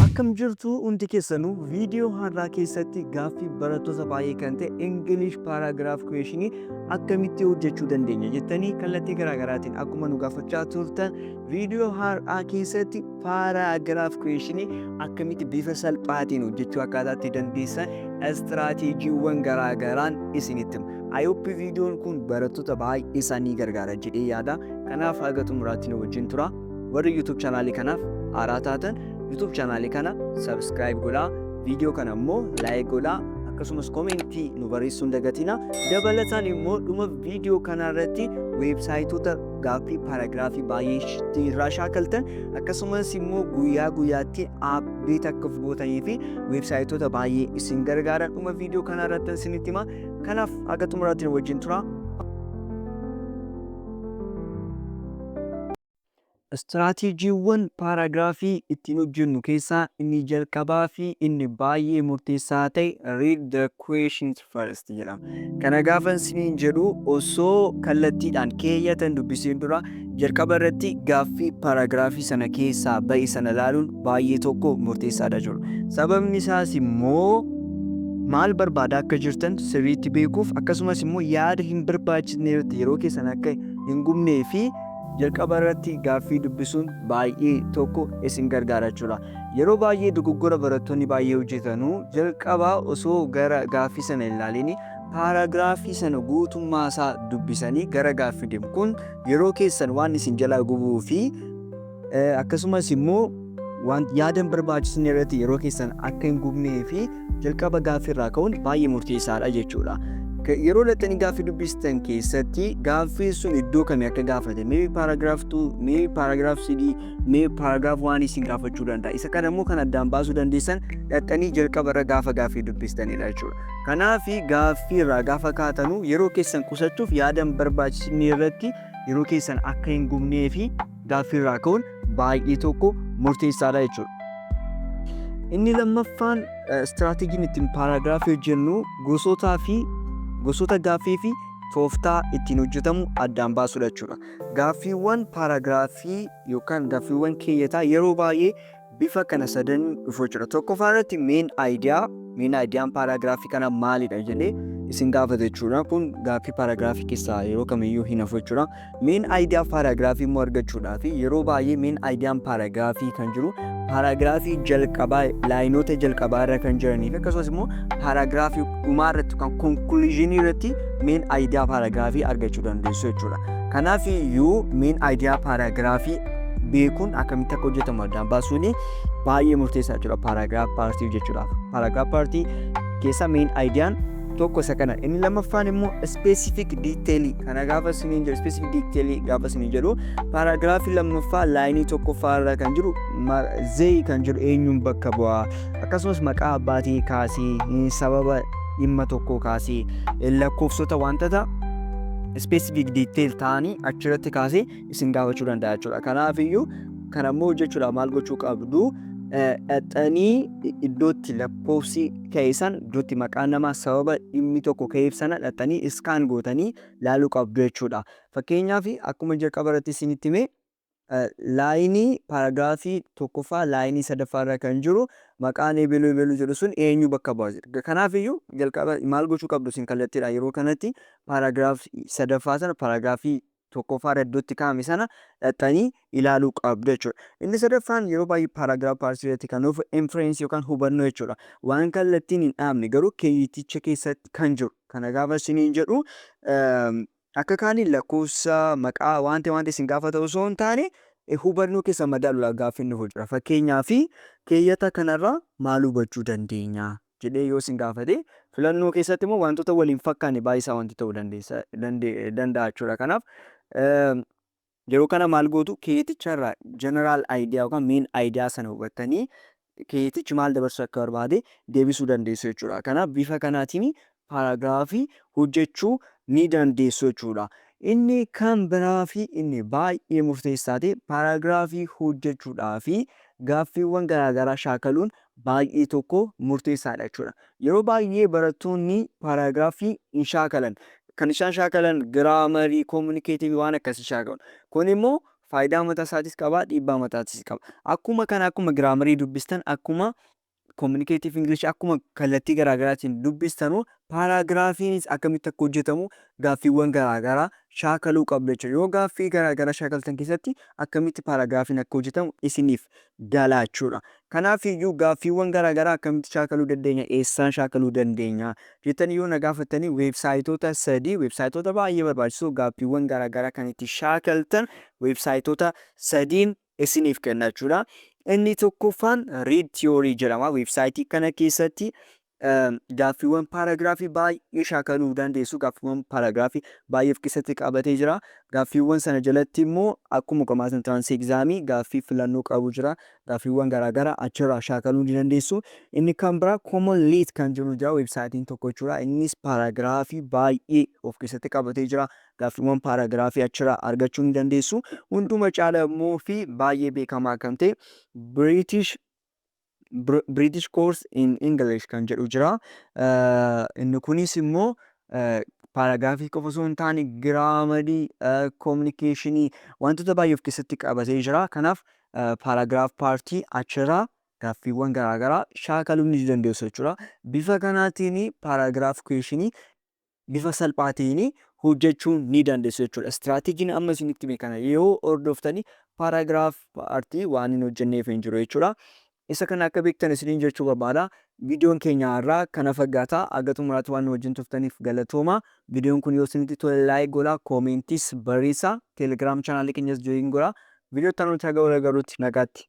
Akkam jirtu hundi keessanuu? Viidiyoo har'aa keessatti gaaffii barattoota baay'ee kan ta'e English paragraph question akkamitti hojjechuu dandeenya jettanii kallattii garaagaraatiin akkuma nu gaafachaa turtan, viidiyoo har'aa keessatti paragraph question akkamitti bifa salphaatiin hojjechuu akkaataa itti dandeessan istiraateejiiwwan garaagaraan isinitti hima. I hope viidiyoon kun barattoota baay'ee isaanii gargaara jedhee yaada. Kanaaf haga xumuraatti nu wajjin tura. Warri YouTube chaanaalii kanaaf haaraa taatan YouTube chaanaalii kana subscribe godhaa. Viidiyoo kana immoo like godhaa. Akkasumas komentii nu barreessuu hin dagatina. Dabalataan immoo dhuma viidiyoo kanaa irratti weebsaayitoota gaaffii paaraagiraafii baay'ee irraa shaakaltan, akkasumas immoo guyyaa guyyaatti update akka of gootanii fi weebsaayitoota baay'ee isin gargaaran dhuma viidiyoo kanaa irratti isinitti hima. Kanaaf haga xumuraatti nu wajjin tura. Istiraateejiiwwan paaraagiraafii ittiin hojjennu keessaa inni jalqabaa fi inni baay'ee murteessaa ta'e "read the questions first" jedhama. Kana gaafa isiniin jedhu, osoo kallattiidhaan keeyyata hin dubbisiin dura jalqaba irratti gaaffii paaraagiraafii sana keessaa ba'e sana ilaaluun baay'ee tokko murteessaadha jechuudha. Sababni isaas immoo maal barbaadaa akka jirtan sirriitti beekuuf, akkasumas immoo yaada hin barbaachisne irratti yeroo keessan akka hin gubnee fi jalqaba irratti gaaffii dubbisuun baay'ee tokko isin gargaara jechuudha. Yeroo baay'ee dogoggora barattoonni baay'ee hojjetanu, jalqaba osoo gara gaaffii sana hin ilaalin paaraagiraafii sana guutummaa isaa dubbisanii gara gaaffii deemu. Kun yeroo keessan waan isin jalaa gubuu fi akkasumas immoo waan yaada hin barbaachisne irratti yeroo keessan akka hin gubnee fi jalqaba gaaffii irraa ka'uun baay'ee murteessaadha jechuudha. Yeroo dhaqxanii gaaffii dubbistan keessatti gaaffiin sun iddoo kamii akka gaafate, maybe paragraph 2, maybe paragraph 3, maybe paragraph 1 isin gaafachuu danda'a. Isa kana immoo kan addaan baasuu dandeessan dhaqxanii jalqaba irra gaafa gaaffii dubbistanidha jechuudha. Kanaaf gaaffii irraa gaafa kaatanu yeroo keessan qusachuuf, yaada hin barbaachisne irratti yeroo keessan akka hin gubnee fi gaaffii irraa ka'uun baay'ee tokko murteessaadha jechuudha. Inni lammaffaan istiraateejiin ittiin paaraagiraafii hojjennu gosootaa fi gosoota gaaffii fi tooftaa ittiin hojjetamu addaan baasuudha jechuudha. Gaaffiiwwan paaraagiraafii yookaan gaaffiiwwan keeyyataa yeroo baay'ee bifa kana sadan dhufu jechuudha. Tokkoffaa irratti main idea, main ideaan paaraagiraafii kana maalidha jedhee isin gaafata jechuudha. Kun gaaffii paaraagiraafii keessaa yeroo kamiyyuu hin hafu jechuudha. Main idea paaraagiraafii immoo argachuudhaaf yeroo baay'ee main ideaan paaraagiraafii kan jiru paaraagiraafii jalqabaa laayinoota jalqabaa irra kan jiranii fi akkasumas immoo paaraagiraafii dhumaa irratti kan conclusion irratti main idea paaraagiraafii argachuu dandeessu jechuudha. Kanaaf iyyuu main idea paaraagiraafii beekuun, akkamitti akka hojjetamu addaan baasuun baay'ee murteessaa jechuudha paaraagiraaf paartii hojjechuudhaaf. Paaraagiraaf paartii keessa main ideaan tokko isa kana. Inni lammaffaan immoo specific detail. Kana gaafa isiniin jedhu, specific detail gaafa isiniin jedhu, paaraagiraafii lammaffaa laayinii tokkoffaa irra kan jiru they kan jedhu eenyuun bakka bu'aa, akkasumas maqaa abbaatii kaasee, sababa dhimma tokkoo kaasee, lakkoofsota, wantoota specific detail ta'anii achirratti kaasee isin gaafachuu danda'a jechuudha. Kanaaf iyyuu kana immoo hojjechuudhaaf maal gochuu qabdu? Dhaqxanii iddootti lakkoofsi ka'e san, iddootti maqaan namaa, sababa dhimmi tokko ka'eef sana dhaqxanii scan gootanii laaluu qabdu jechuudha. Fakkeenyaaf akkuma jalqaba irratti isinitti hime, laayinii paaraagiraafii tokkoffaa laayinii sadaffaa irra kan jiru maqaan ebeluu ebeluu jedhu sun eenyu bakka bu'a jedha. Kanaaf iyyuu jalqaba maal gochuu qabdu isin kallattiidhaan? Yeroo kanatti paaraagiraafii sadaffaa sana paaraagiraafii tokkoffaa irra iddootti kaa'ame sana dhaqxanii ilaaluu qabdu jechuudha. Inni sadaffaan yeroo baay'ee paaraagiraaf paartii irratti kan dhufu inference yookaan hubannoo jechuudha. Waan kallattiin hin dhaabne garuu keeyyiticha keessatti kan jiru. Kana gaafa isiniin jedhu, akka kaaniin lakkoofsa maqaa wanta wanta isin gaafata osoo hin taane, hubannoo keessa madaaluudhaaf gaaffiin dhufu jira. Fakkeenyaaf keeyyata kanarraa maal hubachuu dandeenya jedhee yoo isin gaafate, filannoo keessatti immoo wantoota waliin fakkaanne baay'isaa wanti ta'uu dandeessa danda'a jechuudha. Kanaaf yeroo kana maal gootu? Keeyyaticha irraa general idea yookaan main idea sana hubattanii keeyyatichi maal dabarsuu akka barbaade deebisuu dandeessu jechuudha. Kanaaf bifa kanaatiin paaraagiraafii hojjechuu ni dandeessu jechuudha. Inni kan biraa fi inni baay'ee murteessaa ta'e, paaraagiraafii hojjechuudhaa fi gaaffiiwwan garaagaraa shaakaluun baay'ee tokko murteessaadha jechuudha. Yeroo baay'ee barattoonni paaraagiraafii hin shaakalan. Kan isaan shaakalan giraamarii, communicative waan akkasii shaakalu. Kun immoo Faayidaa mataa isaatis qaba, dhiibbaa mataa isaatis qaba. Akkuma kana akkuma grammarii dubbistan, akkuma communicative English, akkuma kallattii garaagaraatiin dubbistanu, paragraphiinis akkamitti akka hojjetamu gaaffiiwwan garaagaraa shaakaluu qabdu jechuudha. Yoo gaaffii garaagaraa shaakaltan keessatti akkamitti paragraphiin akka hojjetamu isiniif gala jechuudha. Kanaaf iyyuu gaaffiiwwan garaagaraa akkamitti shaakaluu dandeenya, eessaan shaakaluu dandeenya jettanii yoo na gaafattanii, websiteoota sadii, websiteoota baay'ee barbaachisoo gaaffiiwwan garaagaraa kan itti shaakaltan websiteoota sadiin isiniif kenna jechuudha. Inni tokkoffaan Read Theory jedhama. Websiteii kana keessatti gaaffiiwwan paragraphii baay'ee shaakaluu dandeessu. Gaaffiiwwan paragraphii baay'ee of keessatti qabatee jira. Gaaffiiwwan sana jalatti immoo akkuma qormaata entrance examii gaaffii filannoo qabu jira. Gaaffiiwwan garaagaraa achirraa shaakaluu ni dandeessu. Inni kan biraa Common Lit kan jedhu jira, websiteiin tokko jechuudha. Innis paragraphii baay'ee of keessatti qabatee jira. Gaaffiiwwan paragraphii achirraa argachuu ni dandeessu. Hunduma caala immoo fi baay'ee beekamaa kan ta'e British Course in English kan jedhu jira. Inni kunis immoo paragraphii qofa osoo hin taane grammarii, communicationii, wantoota baay'ee of keessatti qabatee jira. Kanaaf paragraph partii achirraa gaaffiiwwan garaagaraa shaakaluu ni dandeessu jechuudha. Bifa kanaatiin paragraph questionii bifa salphaa ta'een hojjechuu ni dandeessu jechuudha. Strategyiin amma isinitti hime kana yoo hordoftanii paragraph partii waan hin hojjenneef hin jiru jechuudha. Isa kana akka beektan isiniin jechuu barbaada. Viidiyoon keenya har'aa kana fakkaata. Aga xumuraatti waan nu wajjin turtaniif galatooma. Viidiyoon kun yoo isinitti tole like godhaa, commentiis barreessaa, Telegram channelii keenyas join godhaa. Viidiyoo itti aanutti haga wal agarruutti nagaatti.